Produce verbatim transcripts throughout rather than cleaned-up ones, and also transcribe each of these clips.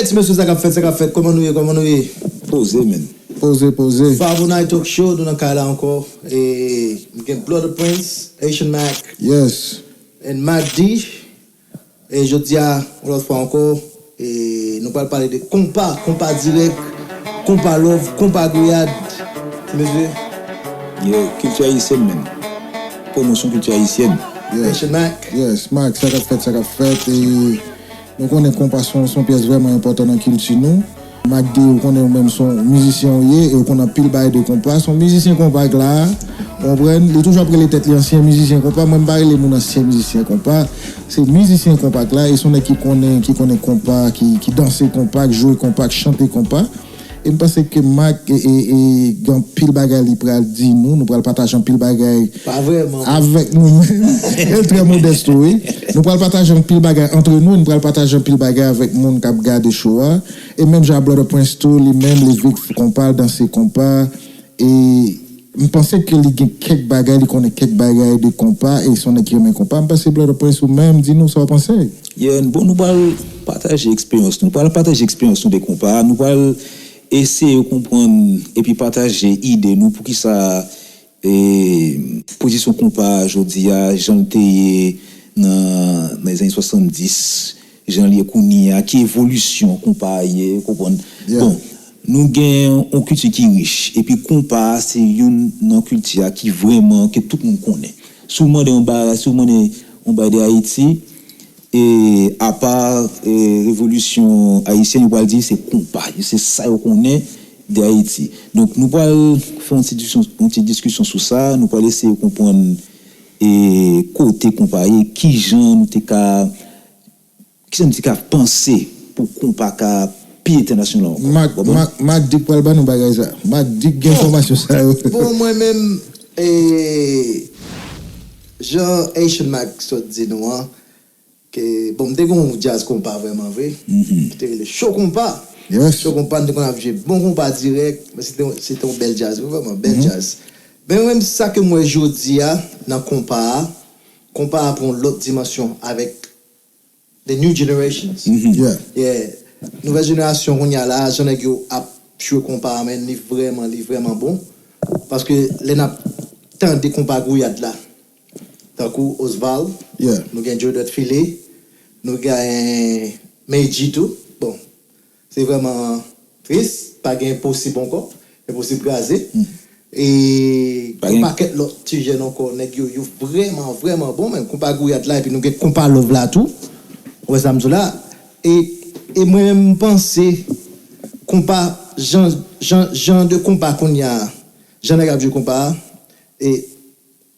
Ti mesye, sa k ap fèt, sa k ap fèt? Kòman nou ye, kòman nou ye? Poze, men. Poze, poze. Favonay Talk Show, nou nan kay la ankò. E m gen Blood of Prince, Haitian Mac, Yes. and Mac D. E jodi a, yon lòt fwa ankò, e nou pral pale de konpa, konpa dirèk, konpa love, konpa gouyad. Ti mesye. Ye, kilti ayisyèn, men. Pwomosyon kilti ayisyèn. Haitian Mac. Yes, Mac, sa k ap fèt, sa k ap fèt. E nou konnen konpa se yon, se yon pyès vrèman enpòtan nan kilti nou. Mac D, ou konnen ou menm se yon mizisyen ou ye, e ou konn anpil bagay de konpa. Se yon mizisyen konpa k la, ou konprann? Li toujou ap rele tèt li ansyen mizisyen konpa. Mwen, m pa rele moun ansyen mizisyen konpa. Se mizisyen konpa k la, e se yon nèg ki konnen, ki konnen konpa, ki, ki danse konpa, ki jwe konpa, ki chante konpa. E m panse ke Mac, e, e, e, gen anpil bagay li pral di nou, nou pral pataje anpil bagay Pa vrèman. Avèk nou menm. E l trè modès tou, wi. Nou pral pataje anpil bagay antre nou, nou pral pataje anpil bagay avèk moun k ap gade show a. E menm jan Blood of Prince tou, li menm, li viv konpa, l danse konpa. E m panse ke li gen kèk bagay, li konnen kèk bagay de konpa, e se yon nèg ki renmen konpa. M panse Blood of Prince ou menm, di nou sa w panse. Yeah, bon, nou pral pataje eksperyans nou. Nou pral pataje eksperyans nou de konpa. Nou pral eseye konprann epi pataje ide nou poukisa e, pozisyon konpa jodi a, jan l te ye nan, nan lèzane swasanndis, jan l ye kounye a, ki evolisyon konpa a ye, ou konprann? Bon, nou gen yon kilti ki rich, epi konpa a se youn nan kilti a ki vrèman, ke tout moun konnen. Si w mande yon bagay, si w mande yon bagay de Ayiti, e apa e, revolisyon ayisyèn, yo pral di se konpa, se sa yo konnen de Ayiti. Donk, nou pral fè yon ti diskisyon, yon ti diskisyon sou sa, nou pral eseye konprann e, kote konpa ye, kijan nou te ka, kijan nou te ka panse pou konpa ka pi entènasyonal ankò. Mac, Mac, Mac D pral ban nou bagay sa. Mac D gen enfòmasyon sa yo. Bon, mwen menm, e, jan Haitian Mac sot di nou an, ke, bon, m te gen yon djaz konpa vrèman vre, ki te rele Cho Konpa. Cho Konpa, m te konn ap jwe bon konpa dirèk, men se te, se te yon bèl djaz, vrèman, bèl djaz. Men mwen, sa ke m wè jodi a, nan konpa a, konpa a pran yon lòt dimansyon avèk the new generations. Yeah. Nouvèl jenerasyon kounye a la, jan nèg yo ap jwe konpa a, men li vrèman, li vrèman bon. Paske lè n ap tande konpa gouyad la, tankou Osval, nou gen Jodot File, nou gen Medji tou. Bon, se vrèman tris, pa gen Enposib ankò, Enposib kraze. E yon pakèt lòt ti jèn ankò, nèg yo, yo vrèman, vrèman bon, men konpa gouyad la, epi nou gen konpa love la tou. Ou wè sa m di w la? E, e mwen menm, m panse, konpa, jan, jan, jan de konpa kounye a, jan nèg ap jwe konpa a, e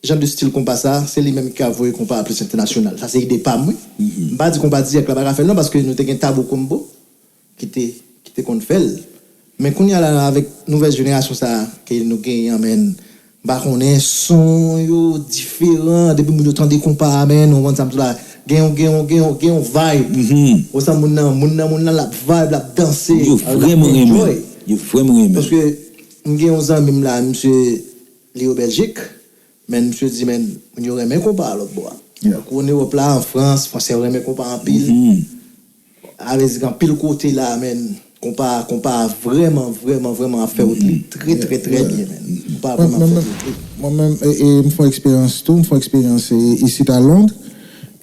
jan de stil konpa sa, se li menm ki ka voye konpa a plis entènasyonal. Sa se ide pa m, wi. M pa di konpa dirèk la pa ka fè l non, paske nou te gen Tabou Combo ki te, ki te konn fè l. Men kounye a la, avèk nouvèl jenerasyon sa a ke nou genyen an, men, m pa konnen, son yo diferan. Depi moun yo tande konpa a, men, ou konn sa m di w la, gen yon, gen yon, gen yon, gen yon vibe. Ou sa moun nan, moun nan, moun nan, l ap vibe, l ap danse, Yo vrèman renmen. Yo vrèman renmen. Paske m gen yon zanmi m la, misye, li o Bèljik, men misye di, men, moun yo renmen konpa a lòt bò a. Tankou an Ewòp la, an Frans, fransè yo renmen konpa anpil. Avèdi gen anpil kote la, men, konpa, konpa vrèman, vrèman, vrèman ap fè wout li trè, trè, trè byen, men. Konpa vrèman ap fè wout li. Mwen menm, e, e, m fè eksperyans tou, m fè eksperyans e, isit a Lond.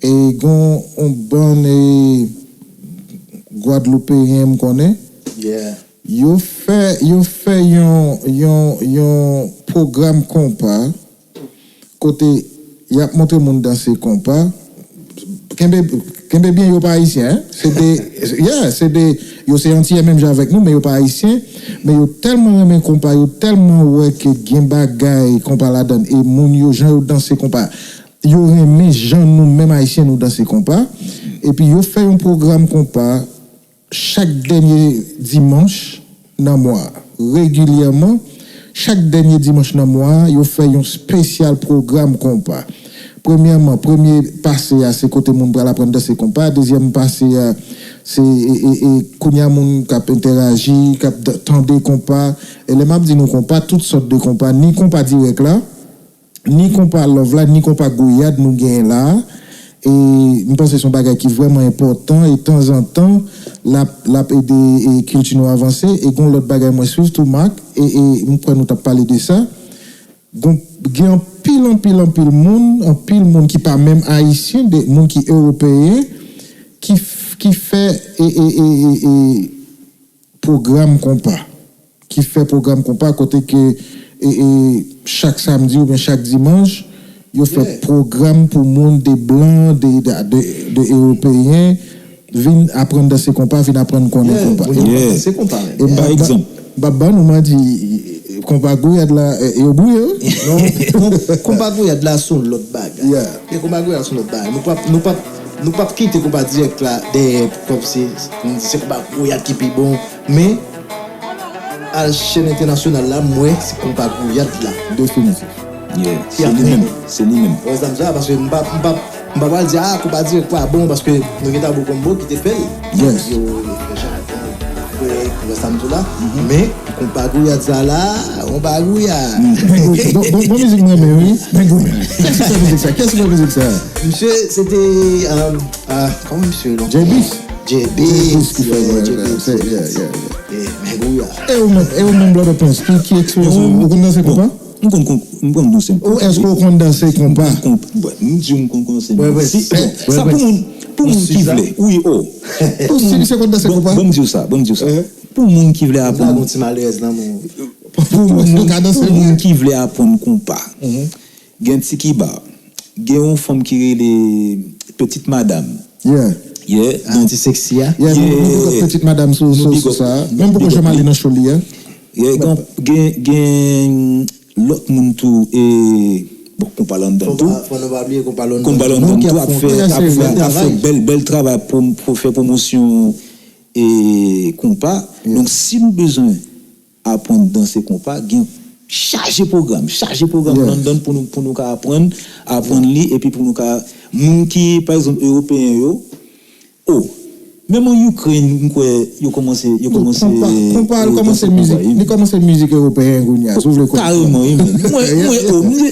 E gen yon bann e, Gwadloupeyen m konnen. Yo fè, yo fè yon, yon, yon pwogram konpa kote y ap montre moun danse konpa. Kenbe, kenbe byen, yo pa ayisyen, en. Se de, yeah, se de, yo se antiyè menm jan avèk nou, men yo pa ayisyen. Men yo tèlman renmen konpa, yo tèlman wè ke gen bagay konpa ladan l, e moun yo, jan yo danse konpa. Yo renmen jan nou menm ayisyen nou danse konpa. Epi yo fè yon pwogram konpa chak dènye dimanch nan mwa a. Regilyèman, chak dènye dimanch nan mwa a, yo fè yon espesyal pwogram konpa. Premyèman, premye pase a, se kote moun pral aprann danse konpa. Dezyèm pase a, se e, e, e, kounye a moun k ap entèraji, k ap d- tande konpa. E lè m ap di nou konpa, tout sòt de konpa, ni konpa dirèk la, ni konpa love la, ni konpa gouyad nou genyen la a. E m panse se yon bagay ki vrèman enpòtan. E tanzantan, l ap, l ap ede e, kilti nou avanse. E gen yon lòt bagay mwen swiv tou, Marc, e, e m kwè nou t ap pale de sa. Gon, gen anpil, anpil, anpil moun, anpil moun ki pa menm ayisyen, de moun ki ewopeyen, ki, f- ki fè e, e, e, e, e, pwogram konpa. Ki fè pwogram konpa kote ke e, e, chak samdi oubyen chak dimanch, yo fè pwogram pou moun de blan, de, de, de, de ewopeyen, vin aprann danse konpa, vin aprann konnen konpa. Moun yo pa danse konpa menm. E m ap ba nou manti, konpa gouyad la, e, yo bouye wi. Non, konpa gouyad la se yon lòt bagay. Yeah. E konpa gouyad la se yon lòt bagay. Nou p ap, nou p ap, nou p ap kite konpa dirèk la dèyè kòmsi se konpa gouyad ki pi bon. Men, al chèn entènasyonal la, m wè se konpa gouyad la. Definitif. Yeah, se li menm. Se li menm. Wè sa m sa, paske m pa, m pa, m pa pral di, ah, konpa dirèk pa bon, paske nou gen Tabou Combo ki te fè l. Yes. Yo, yo fè Jacques, wè sa m di la. Men, konpa gouyad sa la, konpa gouyad. Bon, bon, bon mizik mwen renmen, wi. Men gouyad. Kiyès ki fè mizik sa? Kiyès ki fè mizik sa? Misye, se te, euh, euh, kòman misye non? J-Beast. J-Beast, ki fè, yeah, yeah, yeah. Men gouyad. E ou menm, e ou menm, Brother Prince, ki, ki eksperyans ou, ou konn danse konpa? M konn, konn, m konn danse konpa. Ou èske ou konn danse konpa? M konn, m di w m konn danse konpa. Si, bon, sa pou moun, pou moun ki vle, wi, o. Pou moun, bon, bon, m di w sa, bon, m di w sa. Pou moun ki vle aprann. Pou moun, pou moun ki vle aprann konpa. Gen Tiki Bar. Gen yon fanm ki rele Petite Madame. Yeah. Yeah. Atis seksi a. Yeah, nou, nou big up Petite Madame sou, sou, sou sa. Menm poko janm ale nan show li a. Yeah, gen, gen, gen lòt moun tou, e, bon, konpa London tou. Fò nou pa bliye konpa London tou ap fè, ap fè, ap fè bèl, bèl travay pou, pou fè pwomosyon e konpa. Donk, si nou bezwen aprann danse konpa, gen chaje pwogram, chaje pwogram London pou nou, pou nou ka aprann, aprann li, epi pou nou ka, moun ki, pa egzanp, ewopeyen yo, o, menm an Ukraine, m kwè, yo kòmanse, yo kòmanse, konpa, konpa, li kòmanse mizik, li kòmanse mizik ewopeyen kounye a, si w vle konpa. Kareman, wi, men. Mwen, mwen, o, m di,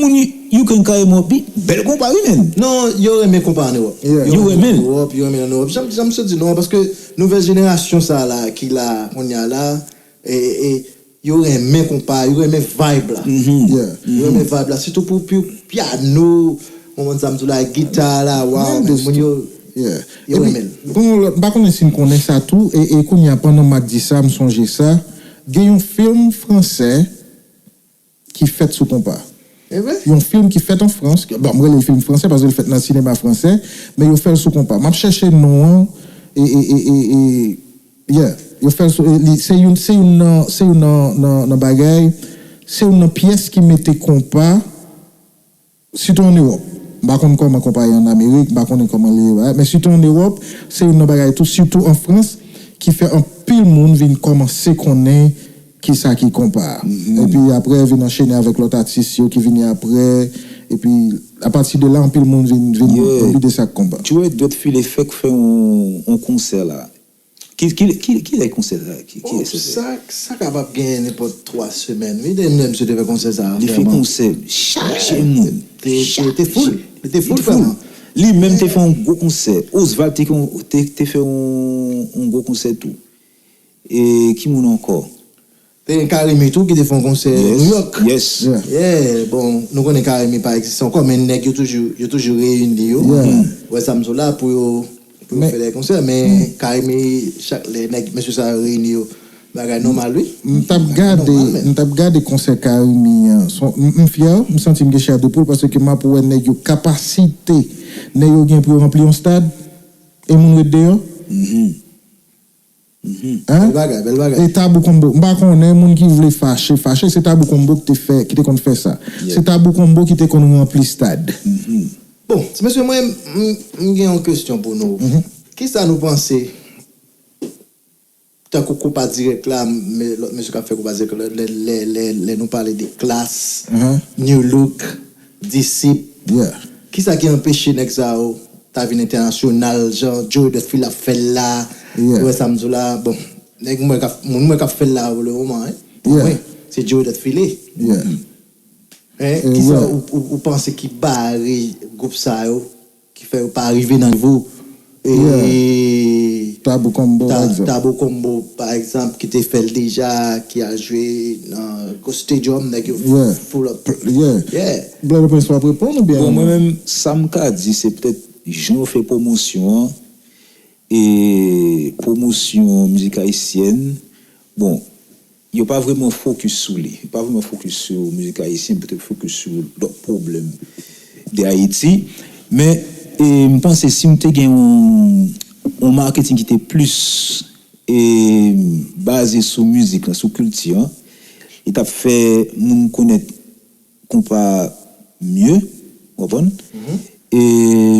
moun Ukraine kareman, pi bèl konpa, wi, men. Non, yo renmen konpa an Ewòp. Yo renmen. Ewòp, yo renmen an Ewòp. Jan, jan m sot di non, paske nouvèl jenerasyon sa la, ki la, kounye a la, e, e, yo renmen konpa, yo renmen vibe la. Yeah. Yo renmen vibe la, sitou pou, pou pyano, konprann sa m di w la, gita la, waw, men moun yo, yo renmen l. Bon, m pa konnen si n konnen sa tou, e, e kounye a, pandan Marc di sa, m sonje sa, gen yon fim fransè ki fèt sou konpa. Yon fim ki fèt an Frans, bon, m rele l fim fransè paske l fèt nan sinema fransè, men yo fè l sou konpa. M ap chèche non an, e, e, e, e, e, Yeah, yo fè l sou, li, se youn, se youn nan, se youn nan, nan, nan bagay, se youn nan pyès ki mete konpa, sitou an Ewòp. M pa konn kòman konpa ye an Amerik, m pa konnen kòman li ye, men sitou an Ewòp, se youn nan bagay tou, sitou an Frans, ki fè anpil moun vin kòmanse konnen kisa ki konpa. Epi apre, vin anchene avèk lòt atis yo ki vini apre, epi apati de la, anpil moun vin, vin, vin lide sa k konpa. Joe Dwèt File fèk fè yon, yon konsè la. Ki, ki, ki, kilè konsè sa? Ki, kilè se sa? Sa kapab gen nenpòt twa semèn, wi, de menm si te fè konsè sa. Li fè konsè, chaje moun. Te, te, te full. Li te full, vrèman. Li menm te fè yon gwo konsè. Osval te, te, te fè yon, yon gwo konsè tou. E ki moun ankò? Te gen Carimi tou ki te fè yon konsè New York. Yes. Yeah, bon, nou konnen Carimi pa egziste ankò, men nèg yo toujou, yo toujou reyini yo. Wè sa m di w la pou yo, pou yo fè de konsè, men Carimi, chak lè nèg, mesye sa yo reyini yo, bagay nòmal, wi. M t ap gade, m t ap gade konsè Carimi an. M, m fyè, m santi m gen chè de poul paske m ap wè nèg yo kapasite, nèg yo gen pou yo ranpli yon stad, e moun ret deyò. Bèl bagay, bèl bagay. E Tabou Combo. M pa konnen, moun ki vle fache, fache. Se Tabou Combo ki te fè, ki te konn fè sa. Se Tabou Combo ki te konn ranpli stad. Bon, ti mesye, mwen, m, m gen yon kesyon pou nou. Kisa nou panse, tankou konpa dirèk la, men lòt mesye k ap fè konpa dirèk la, lè, lè, lè, lè nou pale de Klass, Nu Look, Disip. Kisa ki anpeche nèg sa yo ta vin entènasyonal, jan Joe Dutfield ap fè l la? Ou wè sa m di w la? Bon, nèg mwen k ap, moun mwen k ap fè l la pou le moman, hein. Pou mwen, se Joe Dutfield. Hein? Kisa ou, ou, ou panse ki bare gwoup sa yo, ki fè yo pa rive nan nivo, e, Tabou Combo, pa Ta- egzanp. Tabou Combo, pa egzanp, ki te fè l deja, ki al jwe nan Ghost Stadium, nèg yo Yeah. full up. Yeah. Yeah. Black Prince pa ap reponn oubyen? Bon, mwen menm, sa m ka di, se petèt jan yo fè pwomosyon an, e pwomosyon mizik ayisyèn, bon, yo pa vrèman fokis sou li. Yo pa vrèman fokis sou mizik ayisyen, petèt fokis sou lòt pwoblèm de Ayiti. Men, e, m panse si m te gen yon, yon marketing ki te plis e, baze sou mizik lan, sou kilti an, li t ap fè moun konèt konpa mye, w konprann? E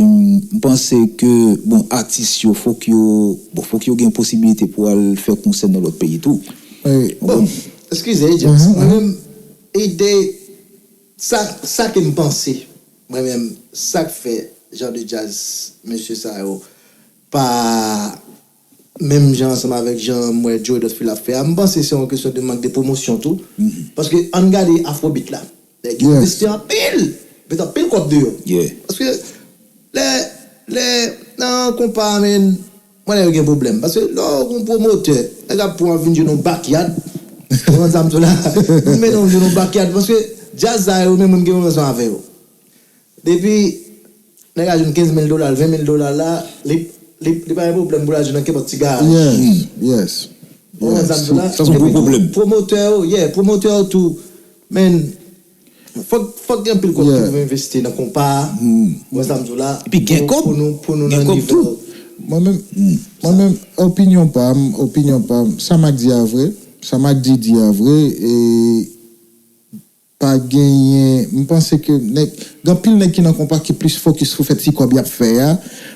m panse ke, bon, atis yo, fòk yo, bon, fòk yo gen posibilite pou al fè konsè nan lòt peyi tou. Ey, Bon, eskize, James. Mwen menm, ide, sa, sa ke m panse, mwen menm, sa k fè jan de djaz, mesye sa yo, pa menm jan ansanm avèk jan m wè Joey Dutfield ap fè a. M panse se yon kesyon de mank de pwomosyon tou. Paske ann gade Afrobeat la. Nèg yo Yes. envesti anpil. Met anpil kòb deyò. Yeah. Paske lè, lè, nan konpa, men, mwen lè yo gen pwoblèm. Paske lè w gon pwomotè, nèg ap pran vin jwe nan backyard. Ou konn sa m di w la? Ou mennen w jwe nan backyard. Paske djaz sa yo, menm mwen m gen yon rezon avè yo. Depi nèg la jwenn kenz mil dola, ven mil dola la, li, li, li pa gen pwoblèm pou l al jwenn nan kenpòt ti garaj. Yes, yes. Ou konprann sa m di w la? Sa se yon gwo pwoblèm. Pwomotè yo, yeah, pwomotè yo tou. Men, fòk, fòk gen anpil kòb Yeah. pou envesti nan konpa. Ou konprann sa m di w la? Epi gen Pou- kòb. Pou nou, pou nou Gen nan kòb nivo. Tou. Mwen menm, mwen menm, opinyon pa m, opinyon pa m, sa Mak di a vre, sa Mak di di a vre, e pa genyen, m panse ke nèg, gen anpil nèg ki nan konpa ki plis fokis sou fè ti kòb y ap fè a,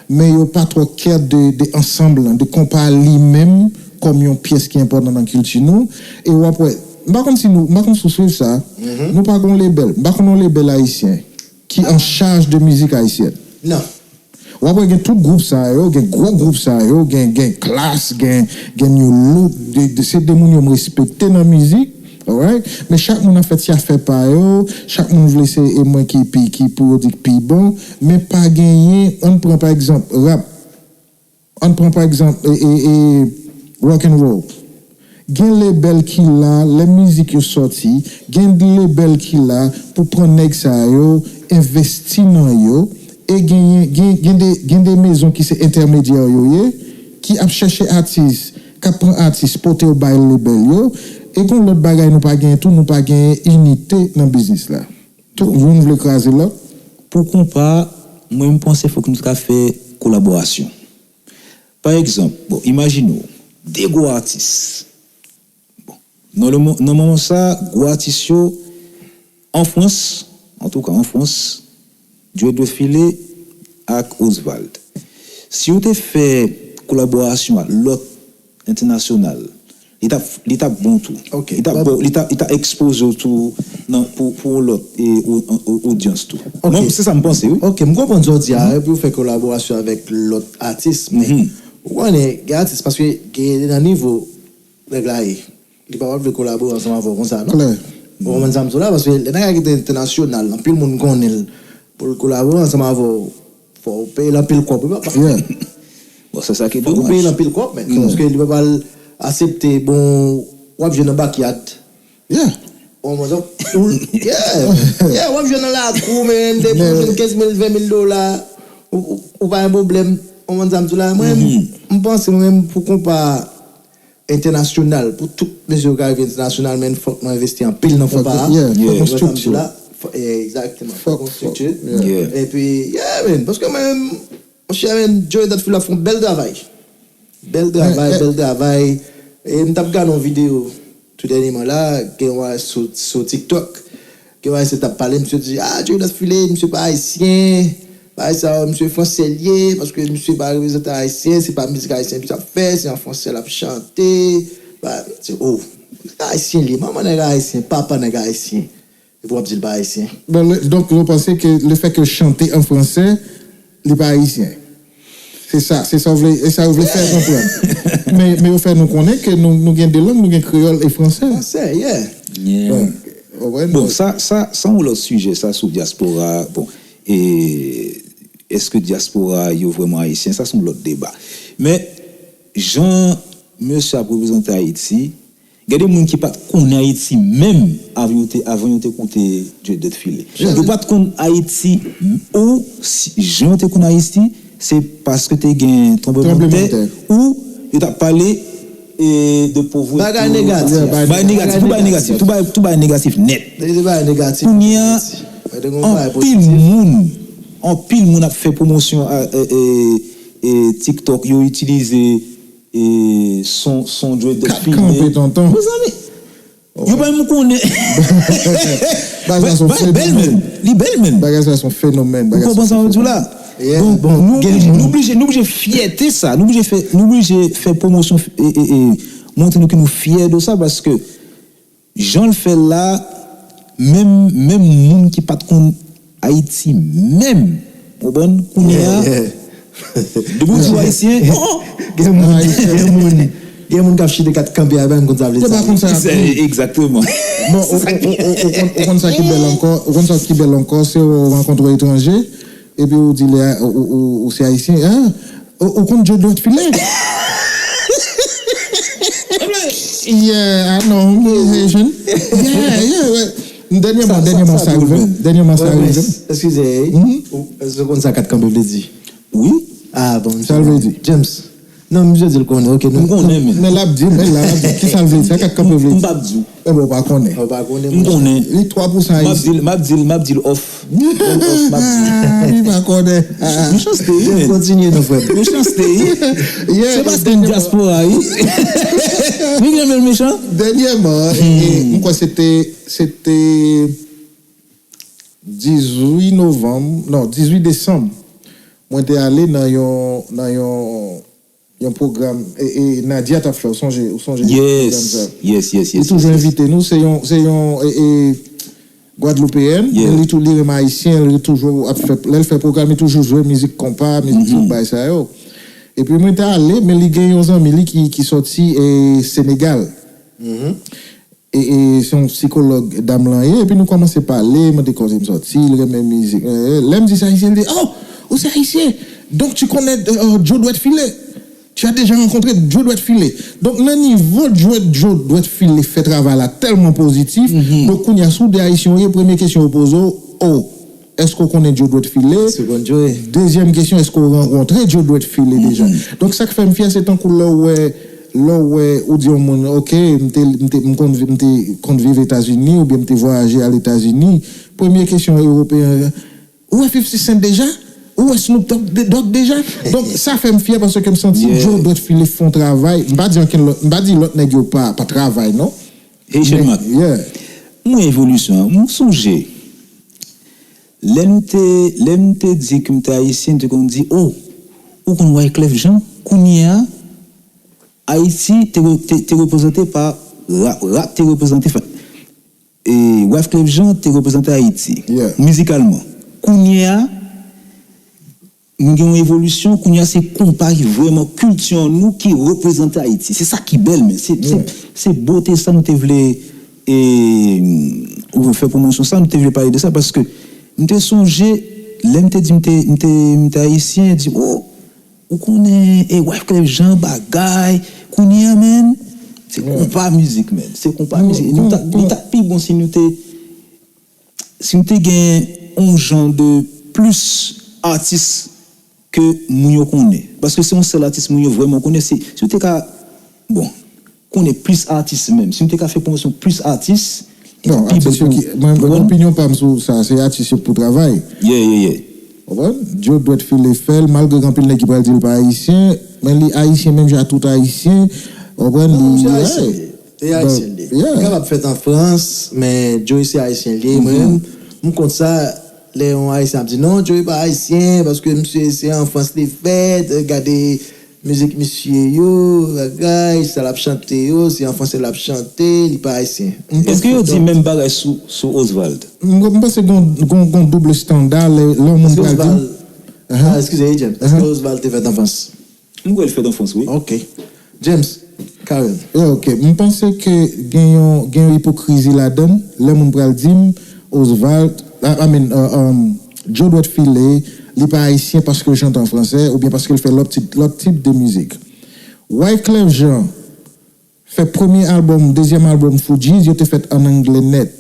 men yo pa twò kè de, de ansanm lan, de konpa li menm kòm yon pyès ki enpòtan nan kilti nou, e w ap wè, m pa konn si nou, m pa konn si w swiv sa, nou pa gon lebèl, m pa konn yon lebèl ayisyen ki an chaj de mizik ayisyèn. Non. W ap wè gen tout gwoup sa yo, gen gwo gwoup sa yo, gen, gen Klass, gen, gen New Look, de, de, se de moun yo m respekte nan mizik, alright? Men chak moun ap fè ti afè pa yo, chak moun vle se e mwen ki pi, ki pou yo di k pi bon, men pa genyen, ann pran pa egzanp, rap, ann pran pa egzanp, e, e, e, rock and roll. Gen lebèl ki la, lè mizik yo sòti, gen lebèl ki la pou pran nèg sa yo, envesti nan yo, e genyen, gen, gen de, gen de mezon ki se entèmedyè yo ye, ki ap chèche atis, k ap pran atis, pote yo bay lebèl yo, e gon lòt bagay nou pa genyen tou, nou pa genyen inite nan biznis la. Tout youn vle kraze lòt. Pou konpa, mwen m panse fòk nou ta fè kolaborasyon. Pa egzanp, bon, imajine w, de gwo atis. Bon, nan le mo- nan moman sa, gwo atis yo, an Frans, antouka an Frans, Joey Dutfield ak Osvald. Si yo te fè kolaborasyon ak lòt entènasyonal, li t ap, li t ap bon tou. Ok. Li t ap bon, li t ap, li t ap ekspoze w tou nan, pou, pou yon lòt e, o- o- odyans tou. Ok. Mwen, se sa m panse, wi. Ok, m konprann sa w di a, epi w fè kolaborasyon avèk lòt atis, men ou konnen, gen atis, paske gen nan nivo nèg la ye. Li pa pral vle kolabore ansanm avè w konsa, non? Klè. Ou konprann sa m di w la? Paske lè nèg la kite entènasyonal, anpil moun konnen l. Pou l kolabore ansanm avè w, fò w peye l anpil kòb, wi, papa. Yeah. Bon, se sa ki Fò w peye l domaj. anpil kòb, men. Paske li pa pral aksepte, bon, w ap jwe nan backyard. Yeah. Ou konprann sa? Ou, yeah. Yeah, w ap jwe nan lakou, men, depi w jwenn kenz mil, ven mil dola, ou, ou, ou pa gen pwoblèm. Ou konprann sa m di w la? Mwen, m panse, mwen menm, pou konpa entènasyonal, pou tout mesye yo ka rive entènasyonal, men fòk nou envesti anpil nan konpa a. Yeah, fòk Yeah. yon Ou konprann sa m di w strikti. la? Fò- eh, Exactement. Fòk, Fòk yon strikti. fòk, yeah. Yeah. Epi, yeah, man, paske mwen menm, monchè, men, Joey Dutfield ap fè yon bèl travay. Bèl travay, Men, bèl travay. E m t ap gade yon videyo tou dènyèman la, gen yon sou, sou TikTok. Gen yon ayisyen t ap pale, misye di, ah, Joey Dutfield, misye pa ayisyen. Bagay sa yo, misye fransè l ye, paske misye pa reprezante ayisyen, se pa mizik ayisyen misye ap fè, se an fransè l ap chante. Ba, m di, oh, ayisyen l ye, manman nèg ayisyen, papa nèg ayisyen. Epi w ap di l pa ayisyen. Bon, le- donk, nou panse ke le fè ke chante an fransè, li pa ayisyen. Se sa, se sa w vle, e sa yo vle fè konprann. Men, men yo fè nou konnen ke nou, nou gen de lang, nou gen kreyòl e fransè. Fransè, yeah. Yeah. Donk, w konprann? Bon, sa, sa, sa yon lòt sijè, sa sou dyaspora. Bon, e, èske dyaspora yo vrèman ayisyen? Sa se yon lòt deba. Men, jan mesye ap reprezante Ayiti, gen de moun ki pa t konnen Ayiti menm avan yo te, avan yo te koute Djodwèt File. Yo pa t konn Ayiti, ou si, jan yo te konn Ayiti, se paske te gen tranblemanntè ou yo t ap pale e, de povrete. Bagay negatif. Bagay negatif, tout bagay negatif, tout bagay, tout bagay negatif nèt. Kounye a, anpil moun, anpil moun ap fè pwomosyon a, e, e, e, TikTok, yo itilize e, son, son Djodwèt File. Kat kanpe, tonton. Mezanmi, yo pa menm konnen. Bagay sa se yon fenomèn. Li bèl menm. Bagay sa se yon fenomèn. Ou konpran sa mwen di w la? Donk, nou oblije, nou oblije, nou oblije fyète sa. Nou oblije fè, nou oblije fè pwomosyon, e, e, e, montre nou ke nou fyè de sa, paske jan l fè l la, menm, menm moun ki pa t konn Ayiti menm, ou konprann, kounye a, depi w di w ayisyen, oh, gen moun, gen moun, gen moun k ap chite kat kanpe a, pa menm konn sa vle di. Yo pa konn sa. Egzakteman. Bon, ou, ou, ou, ou, ou konn, ou konn sa ki bèl ankò, ou konn sa ki bèl ankò, se w rankontre yon etranje, epi ou di li, ou, ou, ou, ou se ayisyen, ah, ou, ou konn Djodwèt File? Yeah, I know, he Haitian. Yeah, yeah, ouais. Dènyèman, dènyèman sa rive m. Dènyèman sa rive m. Eskize, ou, èske w konn sa kat kanpe vle di? Wi. Ah, bon, sa l vle di? James. Non, misye di l konnen, ok. M konnen, men. Men l ap di, men la, l ap di, ki sa l vle di? Sa kat kanpe vle di? M p ap di w. Enben, w pa konnen. Ou pa konnen, m konnen. Li twa pou san ayisyen. M ap di l, m ap di l, m ap di l off. Off, m ap di l. Li pa konnen. Mechanste, wi, men. Kontinye, non, frè m. Mechanste, wi. Se paske m dyaspora, wi. Li renmen l mechan. Dènyèman, e, e, m kwè se te, se te dizuit novanm, non, dizuit desanm. Mwen te ale nan yon, nan yon yon pwogram, e, e, Nadia t ap fè, ou sonje, ou sonje pwogram sa? Yes, yes, yes. Li toujou envite nou, se yon, se yon, e, e, Gwadloupeyèn, men li tou, li renmen Ayisyen, li toujou ap fè, lè l fè pwogram, li toujou jwe mizik konpa, mizik tout bagay sa yo. Epi mwen te ale, men li gen yon zanmi li ki, ki sòti, e, Senegal. E, e, se yon sikològ dam lan ye, epi nou kòmanse pale, mande kote m sòti, li renmen mizik. E, e, lè m di se ayisyen, li di, oh, ou se ayisyen? Donc tu connais, euh, Djodwèt File? Tu as déjà rencontré Djodwèt File? Donk, nan nivo Djodwèt, Djodwèt File fè travay la tèlman pozitif, donk, kounye a, si w de ayisyen w ye, premye kesyon yo poze w, oh, èske w konnen Djodwèt File? Dezyèm kesyon, èske w rankontre Djodwèt File deja? Donk, sa k fè m fyè, se tankou lè w wè, lè w wè, ou di yon moun, ok, m te, m te, m konn, m te konn viv Etazini, oubyen m te vwayaje al Etazini. Premye kesyon Ewopeyen an, ou wè fifty Cent deja? Ou wè Snoop Dogg de-, Dogg deja? Donk, sa fè m fyè paske m santi Djodwèt File fè yon travay. M pa di ankenn lòt, m pa di lòt nèg yo pa, pa travay, non. Haitian Mac. Yeah. Mwen evolisyon an, m sonje, lè m te, lè m te di ke m te ayisyen, m te konn di, oh, ou konn Wyclef Jean? Kounye a, Ayiti te, te, te reprezante pa rap, rap te reprezante, e, Wyclef Jean te reprezante Ayiti, mizikalman. Kounye a, nou gen yon evolisyon, kounye a se konpa ki vrèman kilti an nou ki reprezante Ayiti. Se sa ki bèl, men se, se, se bote sa nou te vle, e, ou fè pwomosyon sa, nou te vle pale de sa, paske m te sonje, lè m te di m te, m te, m te ayisyen, di, oh, ou konnen, e, Wyclef Jean bagay, kounye a, men, se konpa mizik, men, se konpa mizik. E nou ta, nou ta pi bon si nou te, si nou te gen yon jan de plis atis ke moun yo konnen. Paske se yon sèl atis moun yo vrèman konnen. Se, si w te ka, bon, konnen plis atis menm. Si nou te ka fè pwomosyon plis atis, li ta pi bèl pou nou. Mwen, opinyon pa m sou sa, se atis yo pou travay. Yeah, yeah, yeah. Ou konprann? Djodwèt File fè l, malgre gen anpil nèg ki pral di l pa ayisyen, men li ayisyen menm jan ak tout ayisyen. Ou konprann? Li, li ayisyen. Se ayisyen li ye. Li kapab fèt an Frans, men Joey se ayisyen li ye. Mwen menm, m kont sa, lè yon ayisyen ap di, non, Joey pa ayisyen, paske misye se an Frans li fèt, gade mizik misye yo, bagay, sa l ap chante yo, se an franse l ap chante, li pa ayisyen. Èske yo di menm bagay sou, sou Osvald? M, m panse gon, gon, gon double standard, lè, lè yon moun pral di. Osvald, ah, eskize, James, èske Osvald te fèt an Frans? M kwè l fèt an Frans, wi. Ok. James, Karen. Yeah, ok. M panse ke gen yon, gen yon ipokrizi ladan l. Lè moun pral di m, Osvald, I, I mean, uh, um, Djodwèt File, li pa ayisyen paske l chante an fransè oubyen paske l fè lòt tip, lòt tip de mizik. Wyclef Jean fè premye albòm, dezyèm albòm Fugees, yo te fèt ann anglè nèt.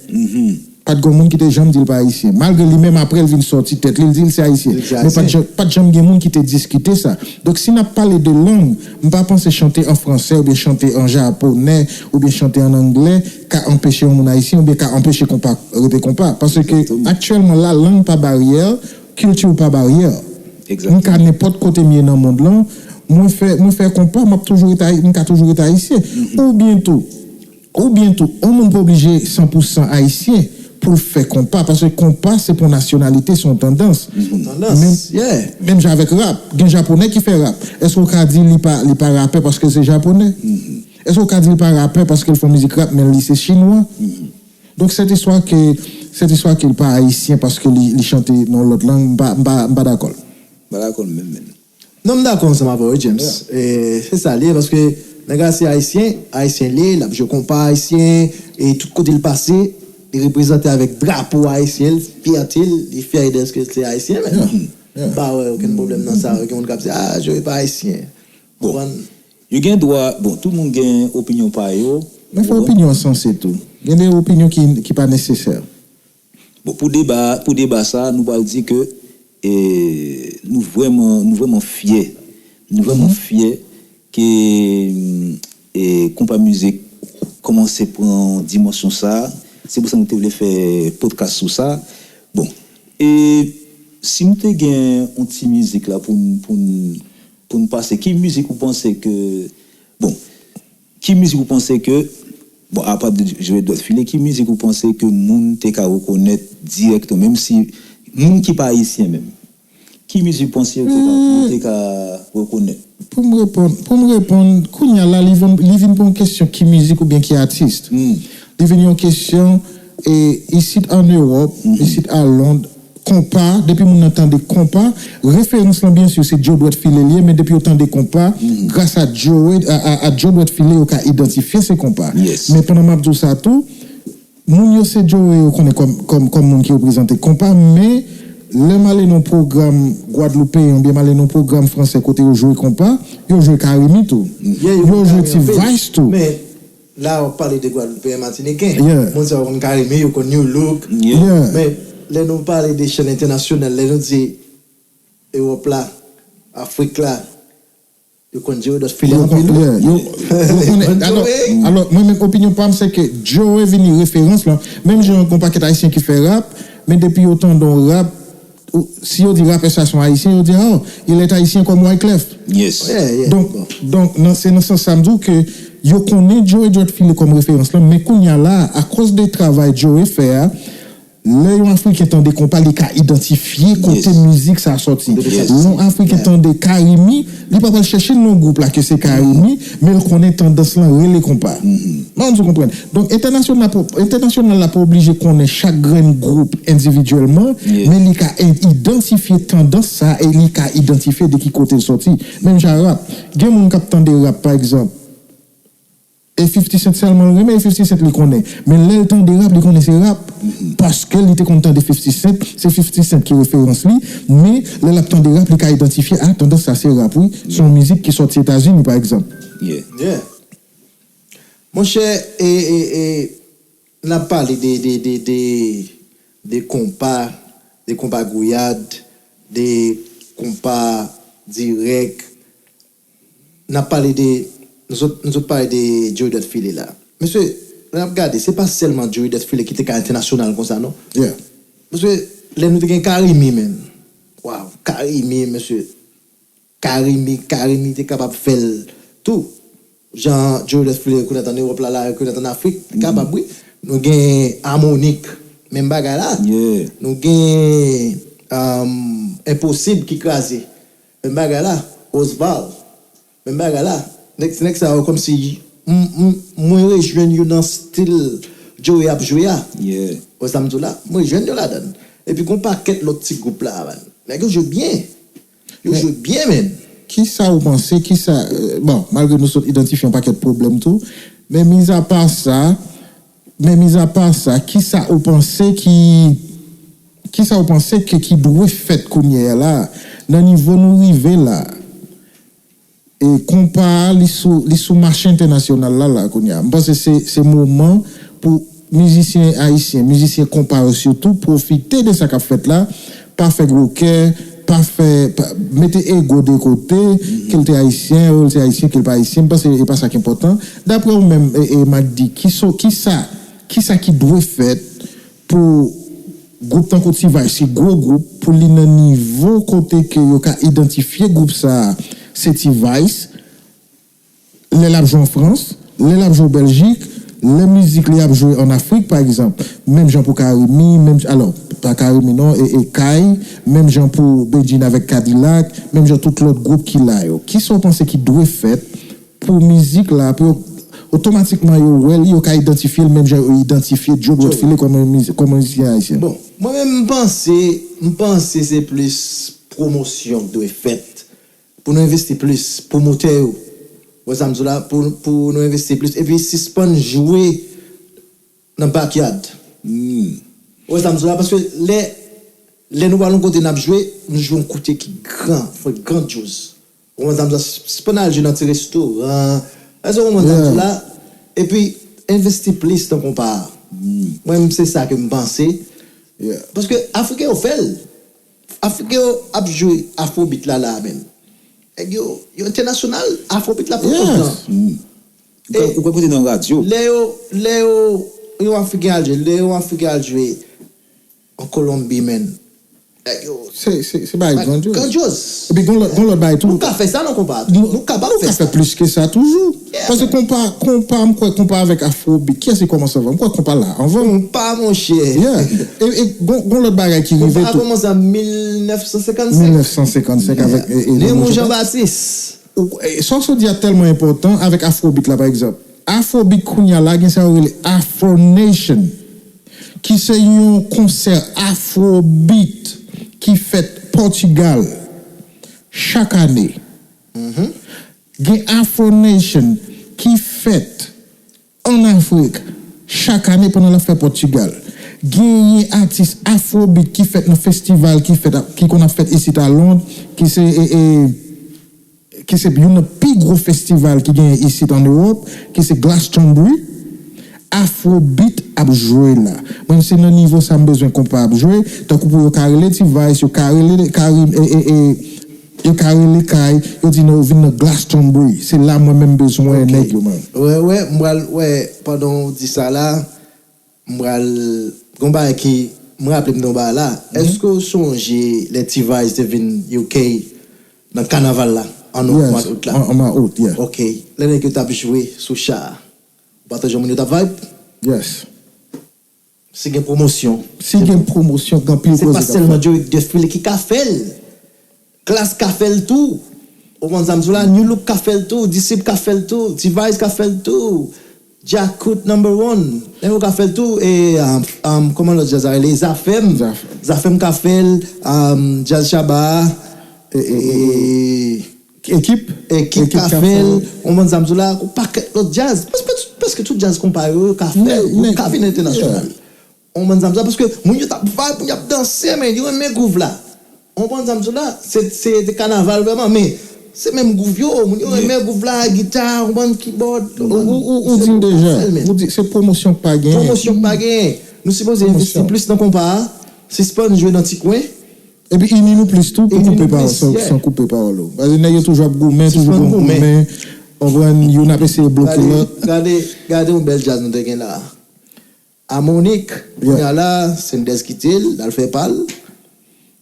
Pa t gen moun ki te janm di l pa ayisyen. Malgre li menm, apre l vin sòti tèt li, l di l se ayisyen. Men pa t janm, pa t janm gen moun ki te diskite sa. Donk, si n ap pale de lang, m pa panse chante an fransè oubyen chante an japonè oubyen chante an anglè ka anpeche yon moun ayisyen oubyen ka anpeche konpa rete konpa. Paske aktyèlman la, lang pa baryè, kilti pa baryè. M ka nenpòt kote m ye nan mond lan, mwen fè, mwen fè konpa, m ap toujou rete, m ka toujou rete ayisyen. Oubyen tou, oubyen tou, yon moun pa oblije san pou san ayisyen pou l fè konpa, paske konpa se pa yon nasyonalite, se yon tandans. Menm, menm jan avèk rap, gen japonè ki fè rap. Èske w ka di li pa, li pa rapè paske l se japonè? Èske w ka di l pa rapè paske l fè yon mizik rap, men li se chinwa? Donk, cette histoire que, cette histoire que l pa ayisyen paske li, li chante nan yon lòt lang, m pa, m pa, m pa dakò l. M pa dakò l menm, menm. Non, m dakò ansanm avè w, wi, James. E se sa l ye, paske nèg la se ayisyen, ayisyen l ye, l ap jwe konpa ayisyen, e tout kote l pase, li reprezante avèk drapo ayisyen, l fyète l, li fyè dèske l se ayisyen, men m pa wè okenn pwoblèm nan sa, gen moun k ap di, a, Joe pa ayisyen. Bon, yo gen dwa, bon, tout moun gen opinyon pa yo. Men fò opinyon an sanse tou. Gen de opinyon ki, ki pa nesesè. Bon, pou deba, pou deba sa, nou pral di ke, e, nou vrèman, nou vrèman fyè. Nou vrèman fyè ke, e, konpa mizik kòmanse pran dimansyon sa. Se pou sa nou te vle fè podcast sou sa. Bon, e si nou te gen yon ti mizik la pou n, pou n, pou n pase, ki mizik ou panse ke, bon, ki mizik ou panse ke, bon, apa de Joe Dwèt File, ki mizik ou panse ke moun te ka rekonèt dirèkteman, menm si moun ki pa ayisyen menm, ki mizik ou panse yo te ka, yo te ka rekonèt? Pou m reponn, pou m reponn, kounye a la, li vin, li vin pa yon kesyon ki mizik oubyen ki atis. Li vin yon kesyon, e, isit ann Ewòp, isit a Lond, konpa, depi moun nan tande konpa, referans lan, byen si, se Joe Dwèt File l ye, men depi yo tande konpa, gras a Joe, a, a, a Joe Dwèt File, yo ka idantifye se konpa. Men pandan m ap di w sa tou, moun yo se Joe yo konnen kòm, kòm, kòm moun ki reprezante konpa, men lè m ale nan yon pwogram gwadloupeyen oubyen m ale nan yon pwogram fransè kote yo jwe konpa, yo jwe karimi tou. Yo jwe ti vals tou. La, w ap pale de Gwadloupeyen, Matiniken. Moun sa yo konn karimi, yo konn New Look. Men, lè nou pale de chèn entènasyonal, lè nou di Ewòp la, Afrik la, yo konn Joe Dwèt File anpil wi. Yo konnen, alò, alò, mwen menm, opinyon pa m, se ke Joe vini referans lan. Menm jan yon pakèt ayisyen ki fè rap, men depi yo tande yon rap, si yo di rapè sa se yon ayisyen, yo di, oh, il est haïtien comme Wyclef. Donk, donk, nan, se nan sans sa m di w ke yo konnen Joe Dwèt File kòm referans lan, men kounye a la, akoz de travay Joe fè a, lè yon Afriken tande konpa, li ka idantifye kote mizik sa a sòti. Lè yon Afriken tande karimi, li pa pral chèche non gwoup la ke se karimi, men l konnen tandans lan rele konpa. Mwen di w konprann. Donk, entènasyonal la, entènasyonal la pa oblije konnen chak grenn gwoup endividyèlman, men li ka idantifye tandans sa e li ka idantifye de ki kote l sòti. Menm jan rap. Gen moun k ap tande rap, pa egzanp, e fifty Cent sèlman l renmen, e fifty Cent li konnen. Men lè l tande rap, li konnen se rap. Paske li te konn tande fifty Cent, se fifty Cent ki referans li, men lè l ap tande rap, li ka idantifye, a, tandans sa se rap, wi. Se yon mizik ki sòti Etazini, pa egzanp. Monchè, e, e, e, n ap pale de, de, de, de, de konpa, de konpa gouyad, de konpa dirèk. N ap pale de, nou sot, nou sot pale de Joe Dwèt File la. Mesye, lè n ap gade, se pa sèlman Joe Dwèt File ki te ka entènasyonal konsa, non. Mesye, lè nou te gen Karimi, menm. Waw, Karimi, mesye. Karimi, Karimi te kapab fè l tou. Jan Joe Dwèt File rekonèt ann Ewòp la, la rekonèt ann Afrik, li kapab, wi. Nou gen Amonic, menm bagay la. Nou gen, um, Enposib ki kraze, menm bagay la. Osval, menm bagay la. Nèg, nèg sa yo kòmsi m, m, mwen rejwenn yo nan stil Joe ap jwe a. Wè sa m di w la? Mwen rejwenn yo ladan. Epi gon pakèt lòt ti gwoup la, man. Nèg yo jwe byen. Yo jwe byen, menn. Kisa ou panse, kisa, euh, bon, malgre nou sot idantifye yon pakèt pwoblèm tou, men mizapa sa, men mizapa sa, kisa ou panse ki, kisa ou panse ke ki dwe fèt kounye a la, nan nivo nou rive la? E konpa a, li sou, li sou mache entènasyonal la, la, kounye a. M panse se, se moman pou mizisyen ayisyen, mizisyen konpa yo sitou, pwofite de sa k ap fèt la, pa fè gwo kè, pa fè, pa, mete ego de kote, ke l te ayisyen, ou l te ayisyen, ke l pa ayisyen, m panse e pa sa k enpòtan. Daprè ou menm, e, e, Magdy, ki so, ki sa, ki sa ki dwe fèt pou gwoup tankou T-Vice, ki gwo gwoup, pou li nan nivo kote ke yo ka idantifye gwoup sa a, se T-Vice, lè l ap jwe an Frans, lè l ap jwe o Bèljik, lè mizik li ap jwe an Afrik, pa egzanp, menm jan pou Carimi, menm, alò, pa Carimi non, e, e Kay, menm jan pou Bedjine avèk Kadilak, menm jan tout lòt gwoup ki la yo. Kisa w panse ki dwe fèt pou mizik la, pou yo, otomatikman yo wè l, yo ka idantifye l, menm jan yo idantifye Djo Godfile kòm yon mizi-, kòm yon mizisyen ayisyen? Bon, mwen menm, m panse, m panse se plis pwomosyon ki dwe fèt. Pou nou envesti plis, pwomotè yo. Ou wè sa m di w la, pou, pou nou envesti plis. Epi sispann jwe nan backyard. Ou wè sa m di w la, paske lè, lè nou pral yon kote n ap jwe, nou jwe yon kote ki gran, fò grandyòz. Ou konprann sa m di w la, sispann al jwe nan ti restoran. Èske ou konprann sa m di w la? Epi, envesti plis nan konpa a. Mwen menm, se sa ke m panse. Paske Afriken yo fè l. Afriken yo ap jwe afrobeat la, la a menm. Nèg yo, yo entènasyonal, afrobeat la pran kontan. Ou ka, ou ka koute nan radyo. Lè yo, lè yo, yon Afriken al jwe, lè yon Afriken al jwe an Kolonbi, menm. Nèg yo, se, se, se bagay grandyòz. Grandyòz. Epi gon lòt, gon lòt bagay tou. Nou ka fè sa nan konpa. Nou, nou kapab fè sa. Nou ka fè plis ke sa toujou. Paske konpa, konpa, m kwè konpa avèk afrobeat. Kiyès ki kòmanse anvan? M kwè konpa la anvan. Konpa, monchè. E, e gon, gon lòt bagay ki rive tou. Konpa kòmanse an mil nèf san senkannsenk. Mil nèf san senkannsenk avèk, e, e Raymond Jean Baptiste. Ou, e, sa w sot di a tèlman enpòtan avèk afrobeat la, pa egzanp. Afrobeat kounye a la, gen sa yo rele Afro Nation, ki se yon konsè afrobeat ki fèt Pòtigal chak ane. Gen Afro Nation ki fèt ann Afrik chak ane pandan l ap fè Pòtigal. Genyen atis afrobeat ki fèt nan festival ki fèt, ki konn ap fèt isit a Lond, ki se, e, e, ki se youn nan pi gwo festival ki genyen isit ann Ewòp, ki se Glastonbury. Afrobeat ap jwe la. Mwen, se nan nivo sa m bezwen konpa ap jwe, tankou pou yo ka rele T-Vice, yo ka rele Karim, e, e, e, yo ka rele Kay, yo di non, yo vin nan Glastonbury. Se la mwen menm bezwen nèg yo, man. Wè, wè, m pral, wè, pandan w di sa la, m pral, gon bagay ki, m raple m de yon bagay la. Èske w sonje lè T-Vice te vin U K nan kanaval la, an mwa out la? An, an mwa out, yeah. Ok. Lè nèg yo t ap jwe sou cha a, ou pa tande jan moun yo t ap vibe? Yes. Si gen pwomosyon. Si gen pwomosyon, gen anpil koze k ap fèt. Se pa sèlman Djo Godfile ki ka fè l. Klass ka fè l tou. Ou konprann sa m di w la? Nu Look ka fè l tou. Disip ka fè l tou. T-Vice ka fè l tou. Djakout number one. Nèg yo ka fè l tou. E, um, um, kòman lòt djaz la rele? Zafèm. Zafèm. Zafèm ka fè l. Um, Djaz Shabba. E, e, e, e, Ekip. Ekip ka fè l. Ou konprann sa m di w la? Gon pakèt lòt djaz. Prèske, prèske tout djaz konpa yo, yo ka fè l. Yo ka vin entènasyonal. Ou konprann sa m di w la? Paske moun yo t ap vibe, moun yo ap danse, men yo renmen groove la. Ou konprann sa m di w la? Se, se te kanaval vrèman, men se menm groove yo, moun yo renmen groove la, gita, ou konprann, keyboard, ou konprann. Ou, ou, ou di m deja, ou di se pwomosyon k pa genyen. Pwomosyon k pa genyen. Nou sipoze envesti plis nan konpa a, sispann jwe nan ti kwen. Epi ini nou plis tou pou koupe pawòl, san, san koupe pawòl ou. Paske nèg yo toujou ap goumen, toujou gon goumen. Ou konprann, youn ap eseye bloke lòt. Gade, gade yon bèl djaz nou te gen la. Amonik, kounye a la, Sendès kite l, l al fè pa l.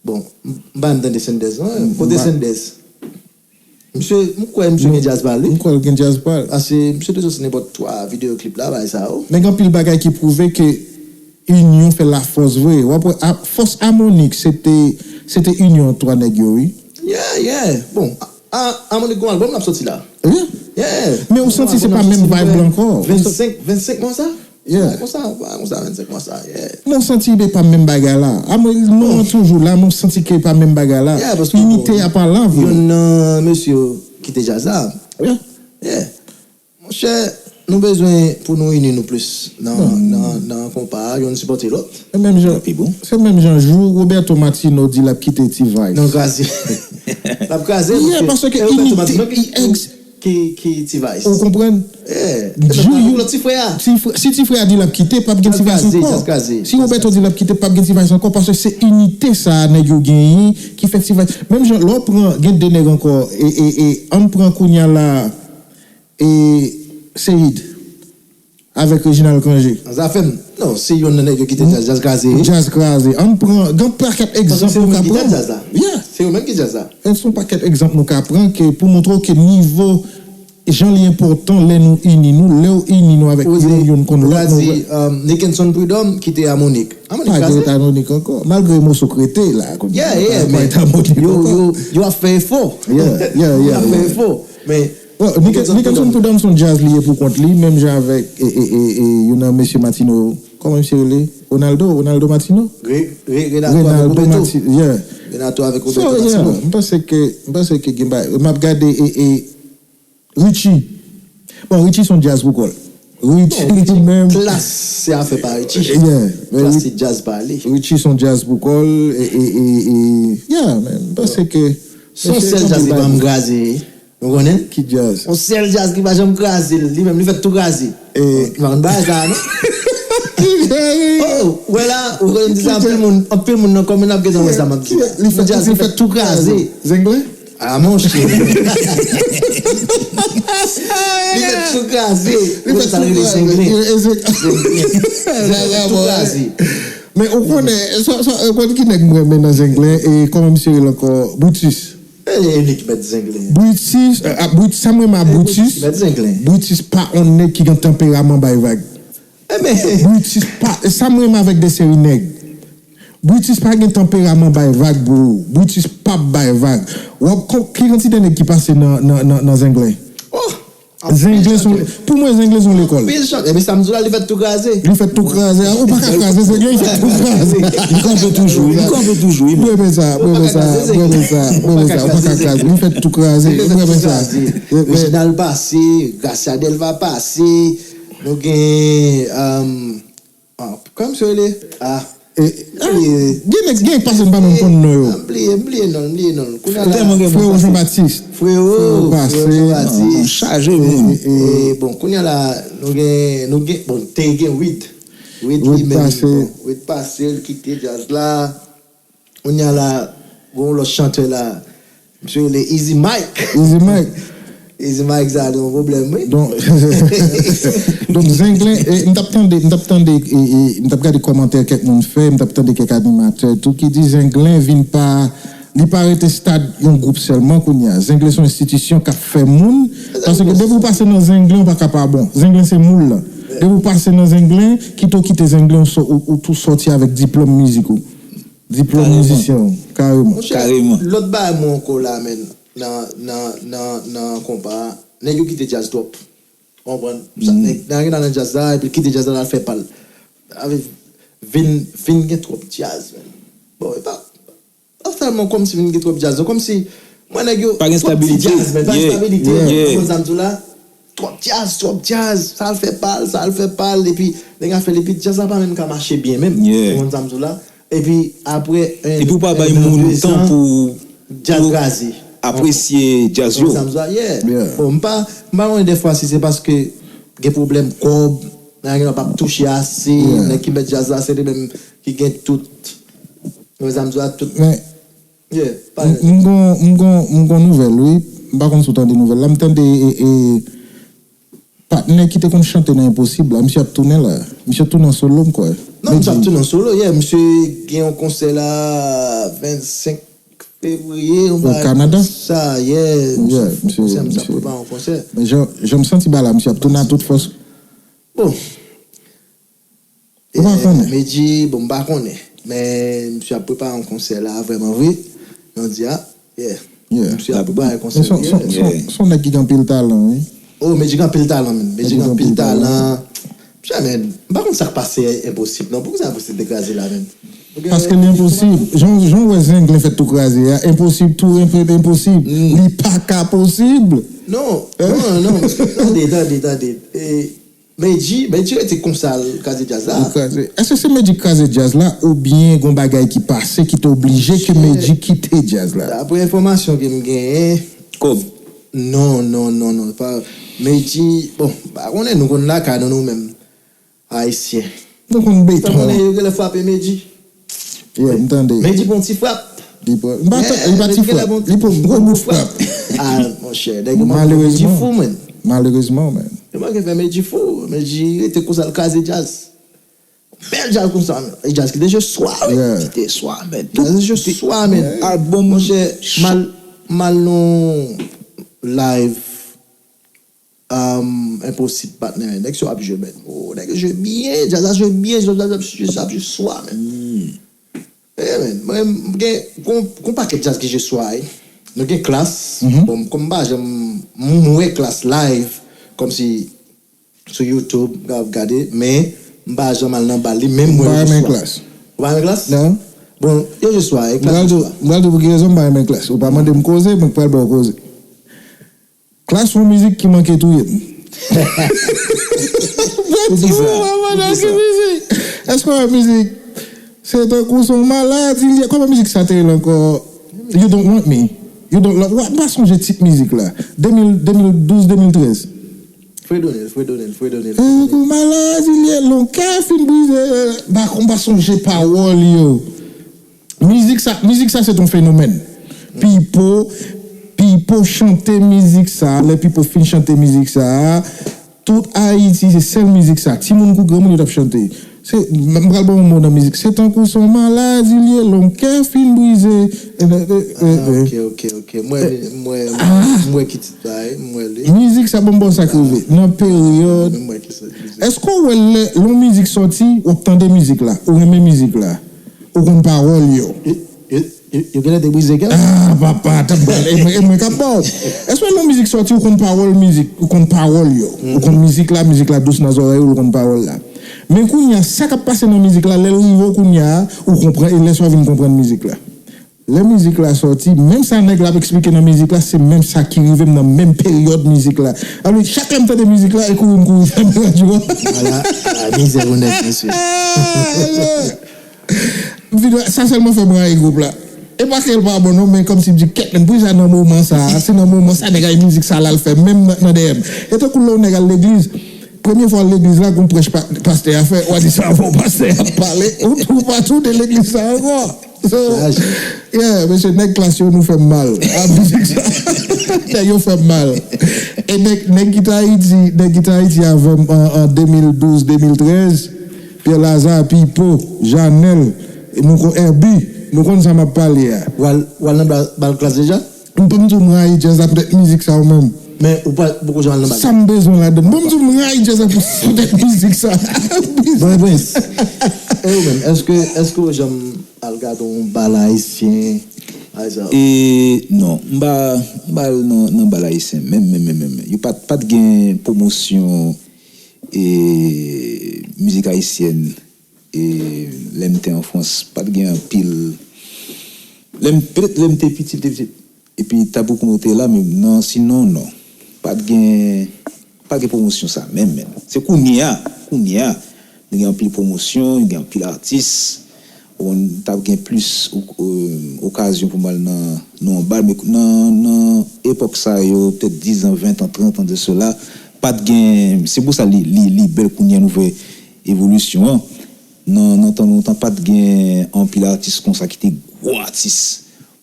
Bon, m, m pa menm tande Sendès non. Kote Sendès? Misye, m kwè misye gen djaz pa l, wi. M kwè l gen djaz pa l. Paske misye te soti nenpòt twa videyo klip la, bagay sa yo. Men gen anpil bagay ki pwouve ke inyon fè lafòs vre. W ap wè, a, fòs Amonik, se te, se te inyon twa nèg yo, wi. Yeah, yeah. Bon, a, a, Amonik gon albòm l ap soti la. Yeah. Yeah. Men ou santi se pa menm vibe la ankò. Vennsenk, vennsenk mwa sa? Yeah. Konsa, konsa, vennsenk mwa sa, yeah. Men w santi e pa menm bagay la. A, mwen, nou an toujou la, men w santi ke e pa menm bagay la. Yeah, paske inite a pa la vre. Youn nan mesye yo kite djaz la. Yeah. Yeah. Monchè, nou bezwen pou nou ini nou plis nan, nan, nan konpa a, youn sipòte lòt. Se menm jan, se menm jan jou Roberto Martino di l ap kite T-Vice. Non, kraze. L ap kraze l. Yeah, paske e Roberto Martino ki, ki, ki T-Vice. Ou konprann? Yeah. Djou, lòt ti frè a. Si ti frè a di l ap kite, p ap gen T-Vice ankò. Si Roberto di l ap kite, p ap gen T-Vice ankò, paske se inite sa a nèg yo genyen ki fè T-Vice. Menm jan, lè w pran, gen de nèg ankò, e, e, e, ann pran kounye a la, e, Seid. Avèk Reginald Cangé. Zafèm. Non, se youn nan nèg yo kite djaz, djaz kraze. Djaz kraze. Ann pran, gen pakèt egzanp nou ka pran. Paske se yo menm ki te djaz la. Yeah. Se yo menm ki djaz la. E se yon pakèt egzanp nou ka pran ke pou montre w ke nivo, jan li enpòtan lè nou ini nou, lè w ini nou avèk youn, youn konn lòt nou. Ou ka di, Nickenson Prud'homme kite Harmonik. Harmonik kraze. Pa gen Harmonik ankò. Malgre Emo Souk rete la. Yeah, yeah, men yo, yo, yo ap fè efò. Yeah, yeah, yeah. Yo ap fè efò. Men Bon, Nickenson Prud'homme se yon djaz li ye pou kont li, menm jan avèk e, e, e, e, youn nan mesye Martino, kòman misye rele? Ronaldo, Ronaldo Martino? Re, re, Renato avèk Roberto. Marti, yeah. Renato avèk Roberto so, Martino. Yeah, m panse ke, m panse ke gen bagay, m ap gade e, e, Richie. Bon, Richie se yon djaz pou kò l. Richie li menm. Klass se afè pa Richie. Yeah, men Klass se djaz pa li. Richie se yon djaz pou kò l, e, e, e, e, yeah, men m panse ke. Se yon sèl djaz li pa janm kraze. Ou konnen? Ki djaz? Yon sèl djaz ki pa janm kraze l, li menm li fèt tou kraze. Ou pa konn bagay sa a non? Oh, ou wè la, ou konnen m di sa, anpil moun, anpil moun nan kòmantè ap gentan wè sa m ap di la. Yon djaz li fèt tou kraze. Zenglen? A monchè. Li fèt tou kraze. Li fèt tou kraze. Zenglen. Zenglen. Djaz la fèt tou kraze. Men ou konnen, ou konnen ki nèg m renmen nan Zenglen, e kòman misye rele ankò? Brutus. E li ki mèt zenglen. Britis, sa m renmen a Britis, Britis pa on nèg ki gen tanperaman bay vag. Britis pa, sa m renmen avèk de seri nèg. Britis pa gen tanperaman bay vag bro. Britis p ap bay vag. W ap ki kantite nèg ki pase nan zenglen? Zenglen se yon, pou mwen zenglen se yon lekòl. Anpil chans. Epi sa m di w la, li fèt tou kraze. Li fèt tou kraze. Ou pa ka kraze zenglen, li fèt tou kraze. Li kanpe toujou, li kanpe toujou wi. Mwen renmen sa, mwen renmen sa, mwen renmen sa, mwen renmen sa. Ou pa ka kraze, li fèt tou kraze. Mwen renmen sa. Reginald pase, Gracia Delva pase, nou gen Ah, kòman misye rele? Ah. Gen nèg, gen nèg pase m pa menm konn non yo. M bliye, m bliye non l, m bliye non l. Kounye a la. Tèlman gen moun. Frewo Jean Baptiste. Frewo, Frewo Jean Baptiste. Chaje moun. E bon, kounye a la, nou gen, nou gen, bon, te gen Wid. Wid li menm, bon, Wid pase, l kite djaz la. Kounye a la, gen yon lòt chantè la, misye rele Easy Mike. Easy Mike. Easy Mike sa gen yon pwoblèm wi. Donk, donk Zenglen, e, m t ap tande, m t ap tande, e, e, m t ap gade kòmantè kèk moun fè, m t ap tande kèk animatè tou ki di Zenglen vin pa, li pa rete stad yon gwoup sèlman kounye a. Zenglen se yon enstitisyon k ap fè moun, paske depi w pase nan Zenglen, ou pa ka pa bon. Zenglen se moul la. Depi w pase nan Zenglen, kite w kite Zenglen, ou, ou tou sòti avèk diplòm mizik ou. Diplòm mizisyen ou, kareman. Monchè, lòt bagay mwen ankò la, menn, nan, nan, nan, nan konpa a, nèg yo kite djaz twòp. Ou konprann? Nèg la gen nan djaz la, epi l kite djaz la, l al fè pa l. Vin, vin gen twòp djaz, menn. Bon, e pa, pa sèlman kòmsi vin gen twòp djaz, non, kòmsi, mwen nèg yo, twòp ti djaz, menn, pa gen estabilite. Ou konprann sa m di w la? Twòp djaz, twòp djaz, sa al fè pa l, sa al fè pa l, epi nèg a fè l, epi djaz la pa menm ka mache byen menm. Ou konn sa m di w la? Epi apre en, epi ou pa bay moun tan pou, djaz kraze, apresye djaz yo. Ou konn sa m di w la? Yeah. Bon, m pa, m pa konnen dèfwa si se paske gen pwoblèm kòb, nèg la p ap touche ase, nèg ki mèt djaz la se li menm ki gen tout, ou konn sa m di w la, tout. M gon, m gon, m gon nouvèl wi. M pa konn si w tande nouvèl la. M tande e, e, patnè ki te konn chante nan Enposib la. Misye ap tounen la. Misye tounen an solo m kwè. Non, misye ap tounen an solo, yeah. Misye gen yon konsè la vennsenk fevriye, yon bagay konsa, yeah. Misye, misye ap prepare yon konsè. Men jan, jan m santi bagay la, misye ap tounen a tout fòs. Bon. Ou pa konnen? Medji, bon, m pa konnen. Men misye ap prepare yon konsè la, vrèman vre. Jan w di a, yeah. Misye ap prepare konsè li, yeah. Se yon nèg ki gen anpil talan wi. Oh, Medji gen anpil talan, menn. Medji gen anpil talan. Medji gen anpil talan. Monchè, menn, m pa konn sa k pase Enposib non. Poukisa Enposib te kraze la, menn? Paske li enposib. Jan, jan w wè Zenglen fèt tou kraze a, Enposib tou fèt enposib. Li pa ka posib. Non, non, non. Tande, tande, tande. E, Medjy, Medjy rete konsa l kraze djaz la. Li kraze. Èske se Medjy ki kraze djaz la oubyen gon bagay ki pase ki te oblije ke Medjy kite djaz la? Dapre enfòmasyon ke m genyen. Kòb. Non, non, non, non. Pa, Medjy, bon, pa konnen nou konn lakay nou, nou menm. Ayisyen. Nou konn beton. Sa konnen yo genlè frape Medjy. Yeah, m tande. Medjy pran ti frap. Li pran, li pa, li pa ti frap. Li pran gwo bout frap. Ah, monchè, nèg yo manke fè Medjy fou, man. Malerezman, man. Yo manke fè Medjy fou. Medjy rete konsa l kraze djaz. Bèl djaz konsa, man. E djaz ki te je swa, wi. Ki te swa, man. Djaz je swa, man. Albòm. Monchè, mal, mal non live. Enposib patnè, nèg sa ap jwe, men. Oh, nèg yo jwe byen, djaz la jwe byen, jwe, jwe, jwe swa, men. Eh, men, mwen, m gen, gon, gon pakèt djaz ki jwe swa, wi. Nou gen Klass. Bon, kòm m pa janm, m wè Klass live, kòmsi sou YouTube, m ka ap gade, men m pa janm al nan bal li, men m wè yo jwe swa. Ou pa renmen Klass? Non. Bon, yo jwe swa, e Klass jwe swa. M pral di w pou ki rezon m pa renmen Klass. Ou pa mande m koze, mwen k pral ba w koze. Klass yon mizik ki manke touye m. Pou ki sa? Pou ki sa? Èske w wè mizik? Se tankou se yon maladi li ye. Kòman mizik sa te rele ankò? You don't want me. You don't love. M pa sonje tit mizik la. De mil, de mil douz, de mil trèz. Fredonel, Fredonel, Fredonel. Se tankou maladi li ye, lè yon kè fin brize. M pa, m pa sonje pawòl yo. Mizik sa, mizik sa se t on fenomèn. Pipo, Pipo chante mizik sa, lè Pipo fin chante mizik sa, tout Ayiti se sèl mizik sa. Timoun kou granmoun yo t ap chante. Se, m pral ba w yon mo nan mizik. Se tankou se yon maladi li ye, lè yon kè fin brize. Ah, ok, ok, ok. M wè, m wè, m wè ki tit la, wi, m wè li. Mizik sa ban m ba w sa k rive. Nan peryòd. M wè ki sa k rive. Èske w wè lè, lè yon mizik sòti, w ap tande mizik la, ou renmen mizik la? Ou konn pawòl yo. Yo, yo, yo, yo genlè te brize kè w. Ah, papa, t ap pale, e mwen, e mwen k ap ba w. Èske lè yon mizik sòti, ou konn pawòl mizik, ou konn pawòl yo? Ou konn mizik la, mizik la dous nan zòrèy ou, ou konn pawòl la. Men kounye a, sa k ap pase nan mizik la, lè l rive w kounye a, ou konprann, e lè sa w vin konprann mizik la. Lè mizik la sòti, menm sa nèg la ap eksplike nan mizik la, se menm sa ki rive m nan menm peryòd mizik la. Alò, chak lè m tande mizik la, e kouri m kouri fèmen radyo a. Ala, ala mizè pou nèg, mesye. M fin wè, sa sèlman fè m rayi gwoup la. E pa ke l pa bon non, men kòmsi m di, kèt, men pou sa nan moman sa, se nan moman sa nèg la mizik sa la l fè, menm nan, nan dèyè m. E tankou lè yon nèg al legliz, premye fwa w al legliz la, gon prèch pa, pastè a fè, w a di sa avè w, pastè a pale, ou, ou pa tounen legliz sa ankò. So, yeah, mesye, nèg Klass yo, nou fè m mal. A mizik sa, nèg yo fè m mal. E nèg, nèg ki t Ayiti, nèg ki t Ayiti avè m an, an de mil douz, de mil trèz, Pierre Lazare, Pipo, Janèl, nou konn Herby, nou konn sa m ap pale a. W al, w al nan bal, bal Klass deja? M pa m di w m rayi djaz la poutèt mizik sa yo menm. Men ou pa poko janm al nan bal. Sa m bezwen ladann? M pa m di w m rayi djaz la pou, poutèt mizik sa. Bon, Prince. E ou menm, èske, èske ou janm al gade yon bal ayisyen, pa egzanp? E, non, m pa, m pa al nan, nan bal ayisyen, menm, menm, menm, menm. Yo pa t, pa t gen pwomosyon e, mizik ayisyèn, e, lè m te an Frans, pa t gen anpil. Lè m, petèt lè m te piti, m te piti. Epi, ta pou konnen w te la, men non, sinon, non. Pa t gen, pa t gen pwomosyon sa, menm, menm. Se kounye a, kounye a, nou gen anpil pwomosyon, nou gen anpil atis. Ou konn, t ap gen plis o-, o-, okazyon pou m al nan, nan yon bal, men nan, nan epòk sa yo, petèt diz an, ven an, trant an de sela, pa t gen, se pou sa li, li, li bèl kounye a nou wè evolisyon an. Nan, nan tan lontan, pa t gen anpil atis konsa ki te gwo atis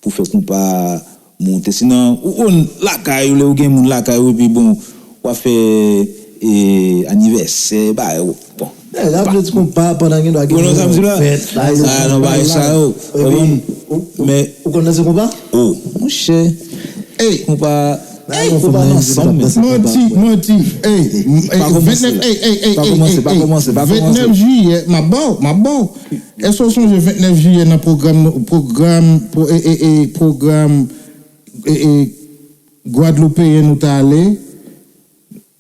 pou fè konpa monte. Sinon, ou, ou lakay ou, lè ou gen moun lakay ou, epi bon, w ap fè, e, anivèsè, bagay, ou, bon. E, l ap jwe ti konpa pandan gen dwa gen fèt, bagay sa. A, non, bagay sa yo. Epi, ou, ou, ou konn danse konpa? O, monchè. Ey, konpa. Ey, konpa nan sanm, men. Manti, manti. Ey, ey, vennèf, ey, ey, ey, ey, ey, vennèf jiyè, m ap ba w, m ap ba w. Èske w sonje vennèf jiyè nan pwogram, pwogram, pwo-, e, e, e, pwogram, e, e, Gwadloupeyen nou t ale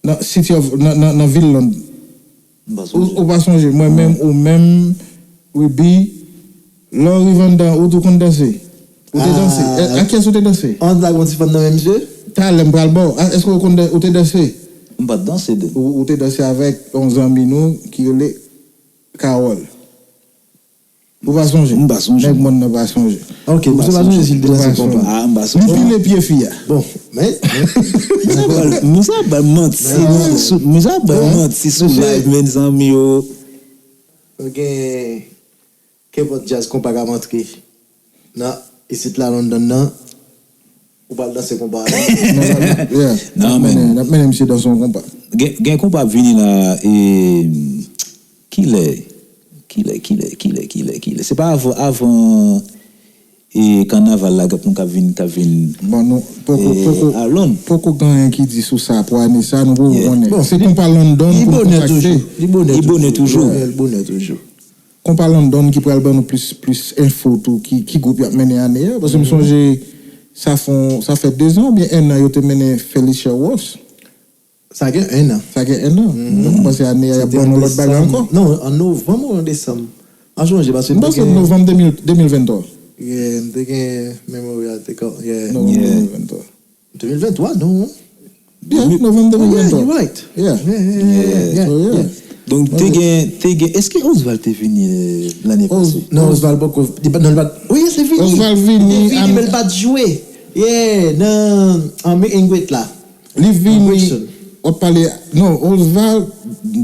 nan City of, nan, nan, nan vil Lond? Ou, ou pa sonje, mwen menm, ou menm, Ruby, lè w rive anndan, ou tou konn danse? Ou te danse? E, ak kiyès ou te danse? An, la gon ti fanm nan men misye? Talè m pral ba w. A, èske w konn dan-, ou te danse? M pa t danse, Deni. Ou, ou te danse avèk yon zanmi nou ki rele Carole. Ou pa sonje? M pa sonje. Nèg mòn nan pa sonje. Ok, ou se pa sonje si l te danse konpa? Ah, m pa sonje. Li pile pye fi a. Bon, men. Mizè ba l manti sou, mizè ba l manti sou live, mezanmi yo. Gen kenpòt djaz konpa k ap antre nan isit la London nan. Ou pral danse konpa. N ap mennen misye danse yon konpa. Gen konpa ap vini la. Kilè? Kilè, kilè, kilè, kilè, kilè? Se pa avan, avan e kannaval la k ap, k ap vin, k ap vin. Bon, nou poko, poko, poko gen anyen ki di sou sa pou ane sa, nou poko konnen. Se konpa London pou n kontakte. Li bonè toujou. Li bonè toujou. Konpa London ki pral ban nou plis, plis enfo tou, ki, ki gwoup y ap mennen ane a. Paske m sonje sa fon, sa fè dezan oubyen ennan yo te mennen Felicia Ross. Sa gen ennan. Sa gen ennan. Donk m panse ane a y ap ban nou lòt bagay ankò. Non, an novanm ou an desanm? M pa sonje paske m te gen. M panse novanm de mil venntwa. Yeah, m te gen memory a te kò. Yeah. Novanm de mil venntwa. De mil venntwa, non? Yeah, novanm de mil venntwa. Yeah, you right. Yeah. Yeah, yeah, yeah, yeah, yeah. So, yeah. Donk te gen, te gen, èske Osval te vini lane pase? Non, Osval poko, li pa, non, li pa, oh yes, li vini. Osval vini, li te vini, men li pa t jwe. Yeah, nan, an meet and greet la. Li vini, w ap pale, non, Osval,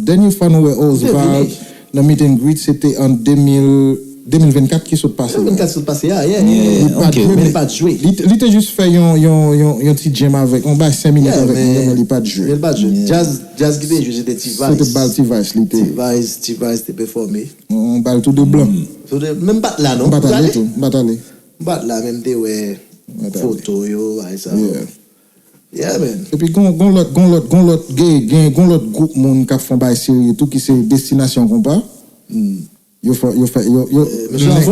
dènye fwa nou wè Osval nan meet and greet, se te an de mil, de mil vennkat ki sot pase la. De mil vennkat sot pase a, yeah, yeah, yeah. Li pa t jwe, men li pa t jwe. Li, li te jis fè yon, yon, yon, yon ti jam avèk, yon bay senk minit avèk nou, men li pa t jwe. Men li pa t jwe. Djaz, djaz ki te jwe, se te T-Vice. Se te bal T-Vice li te. T-Vice, T-Vice te pèfòme. Yon bal tou de blan. Men m pa t la, non. M pa t ale tou, m pa t ale. M pa t la, men m te wè foto yo, bagay sa yo. Yeah, man. Epi gon, gon lòt, gon lòt, gon lòt, gen, gen, gon lòt gwoup moun k ap fè yon bagay serye tou ki se Destinasyon Konpa. Yo fè, yo fè, yo, yo, nèg,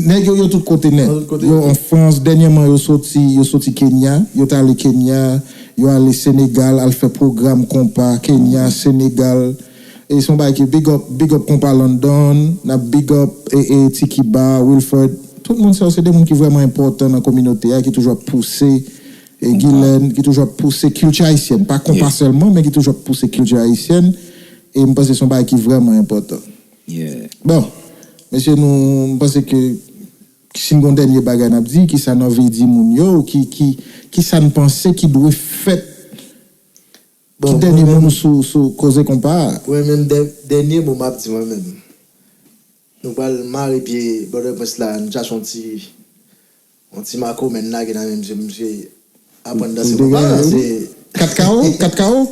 nèg yo, yo tout kote nèt. Yo an Frans, dènyèman yo soti, yo soti Kenya, yo t ale Kenya, yo ale Senegal, al fè pwogram konpa, Kenya, Senegal. E se yon bagay ki big up, big up konpa London, n ap big up e, e Tiki Ba, Wilford. Tout moun sa yo se de moun ki vrèman enpòtan nan kominote a, ki toujou ap pouse e Guylaine, ki toujou ap pouse kilti ayisyèn. Pa konpa sèlman, men ki toujou ap pouse kilti ayisyèn. E m panse se yon bagay ki vrèman enpòtan. Bon, mesye, nou, m panse ke si n gon dènye bagay n ap di, kisa n anvi di moun yo, ki, ki, kisa n panse ki dwe fèt? Ki dènye mo nou sou, sou koze konpa a? Mwen menm, dènye mo m ap di mwen menm. Nou pral mare pye Brother Prince la, nou chache yon ti, yon ti makomè n lage nan men misye, misye aprann danse konpa. Se kat kawo, kat kawo.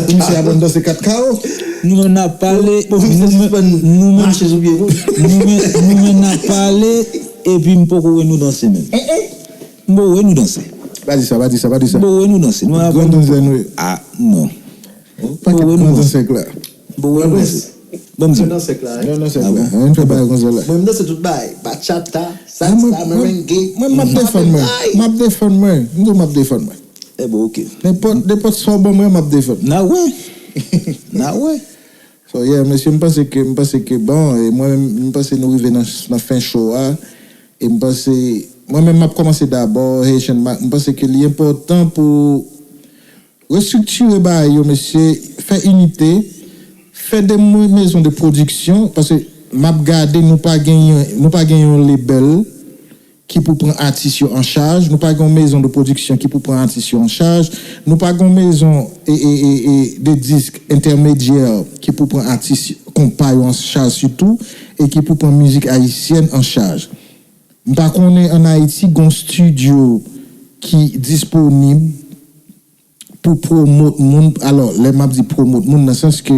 Misye aprann danse kat kawo. Nou menm n ap pale, nou menm, nou menm, nou menm n ap pale, epi m poko wè nou danse menm. M poko wè nou danse. Pa di sa, pa di sa, pa di sa. M poko wè nou danse. Nou ap gran dansè nou ye. Ah, non. Pakèt gran dansè k la. M poko wè nou danse. Ban m di w. Gran dansè k la. Gran dansè k la. Ann fè bagay konsa la. Mwen, m danse tout bagay. Bachata, salsa, merengue. Mwen, m ap defann mwen. M ap defann mwen. M di w m ap defann mwen. E bon, ok. Nenpòt, nenpòt sa w ban mwen, m ap defann. N a wè. N a wè. So, yeah, mesye, m panse ke, m panse ke, bon, e mwen menm, m panse nou rive nan, nan fen show a. E m panse, mwen menm, m ap kòmanse dabò, Haitian Mac, m panse ke li enpòtan pou restriktire bagay yo, mesye, fè inite, fè de mo-, maison de production, paske m ap gade, nou pa genyen, nou pa gen yon label ki pou pran atis yo an chaj. Nou pa gen yon maison de production ki pou pran atis yo an chaj. Nou pa gen yon maison e, e, e, e, de disques intermédiaires ki pou pran atis konpa yo an chaj sitou e ki pou pran mizik ayisyèn an chaj. M pa konnen ann Ayiti gen yon studio ki disponib pou pwomot moun, alò, lè m ap di pwomot moun, nan sans ke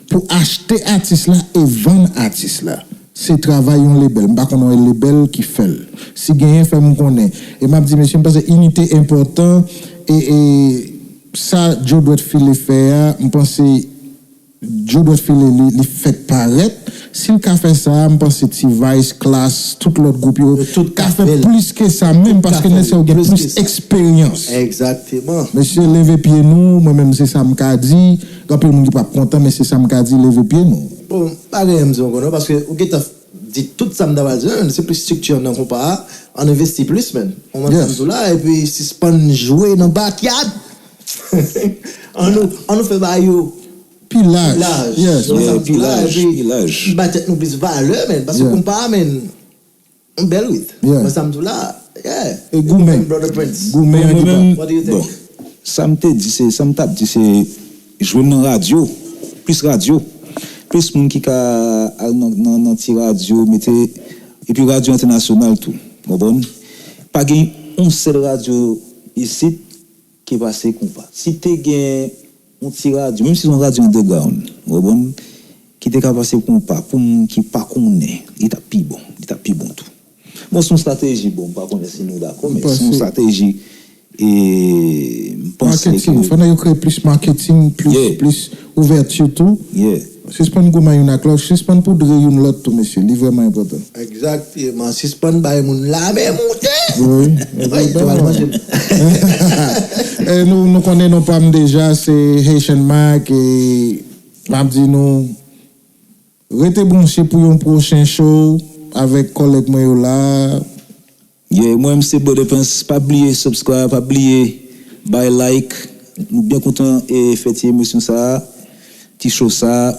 pou achte atis la e vann atis la, se travay yon lebèl. M pa konnen yon lebèl ki fè l. Si genyen, fè m konnen. E m ap di, mesye, m panse inite enpòtan, e, e sa Joe Dwèt File fè a, m panse Joe Dwèt File li, li fèk parèt. Si l ka fè sa, m panse T-Vice, Klass, tout lòt gwoup yo ka fè plis ke sa menm, paske nèg sa yo gen plis eksperyans. Egzakteman. Mesye, leve pye nou, mwen menm se sa m ka di. Gen anpil moun ki p ap kontan, men se sa m ka di, leve pye nou. Bon, m pa gen anyen m di ankò non, paske ou gentan di tout sa m ta pral di, se plis estrikti nan konpa a, ann envesti plis, men. Ou konprann sa m di w la, epi sispann jwe nan bakyad. An nou, an nou fè bagay yo pi laj. Yes. Pi laj, pi laj. Bay tèt nou plis valè, men. Paske konpa, men, yon bèl rit. Mwen sa m di w la. Yeah. E goumen. Goumen an gita. What do you think? Sa m te di se, sa m t ap di se, jwenn nan radyo, plis radyo, plis moun ki ka al nan, nan, nan ti radyo, mete, epi radyo entènasyonal tou, w konprann? Pa gen yon sèl radyo isit ki pase konpa. Si te gen yon ti radyo, menm si se yon radyo underground, w konprann, ki te ka pase konpa pou moun ki pa konnen, li t ap pi bon, li t ap pi bon tou. Bon, se yon estrateji, bon, m pa konnen si nou dakò, men se yon estrateji, e m panse ke... Marketing, fò nèg yo kreye plis marketing, plis, plis ouvèti tou. Sispann goumen youn ak lòt, sispann poudre youn lòt tou, mesye, li vrèman enpòtan. Egzakteman, sispann bay moun lamen moute. Wi, Wi, yo pral manje m. E nou, nou konnen non pa m deja, se Haitian Mac, e m ap di nou, rete branche pou yon pwochen show avèk kòlèg mwen yo la. Yeah, mwen menm se Brother Prince. Pa bliye subscribe, pa bliye bay like. Nou byen kontan e fè ti emisyon sa a, ti show sa a,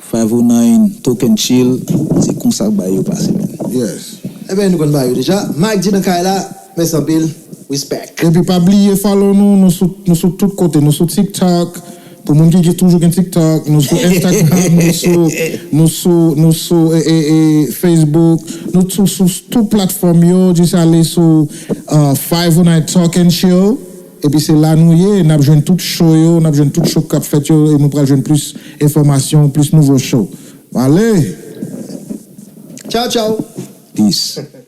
five oh nine Talk and Chill. Se konsa bagay yo pase, man. Yes. Ebyen, nou konn bagay yo deja. Mike G nan kay la, mèsi anpil. Respect. Epi pa bliye follow nou, nou sou, nou sou tout kote, nou sou TikTok, pou moun ki gen, toujou gen TikTok, nou sou Instagram, nou sou, nou sou, nou sou e, e, e, Facebook, nou sou, sou tout platfòm yo, jis ale sou uh, five oh nine Talk and Chill, epi se la nou ye, n ap jwenn tout show yo, n ap jwenn tout show k ap fèt yo, e nou pral jwenn plis enfòmasyon, plis nouvo show. Ale! Tchao, tchao. Peace.